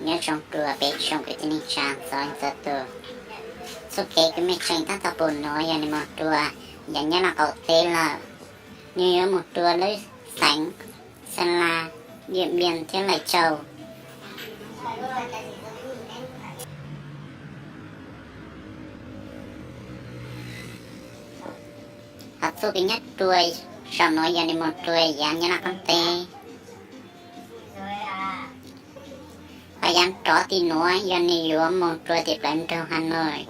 Nyob zoo rua peb tsoom kwv tij neej tsa ntxhais txhua tus. Txuj kev kws mej tseem tab tom pum nuav yog nwg moog rua yav Nyab Laj qaum teb lawm. Nwg yuav moog rua lub xeev Xeeb Las, Diam Npiam thiab Lais Tsau. Hos txuj kev nyob rua saum nuav yog nwg moog rua yav Nyab Laj qaum teb. Hos yav rov tim nuav yog nwg yuav moog rua tim plawv nroog Hanoi.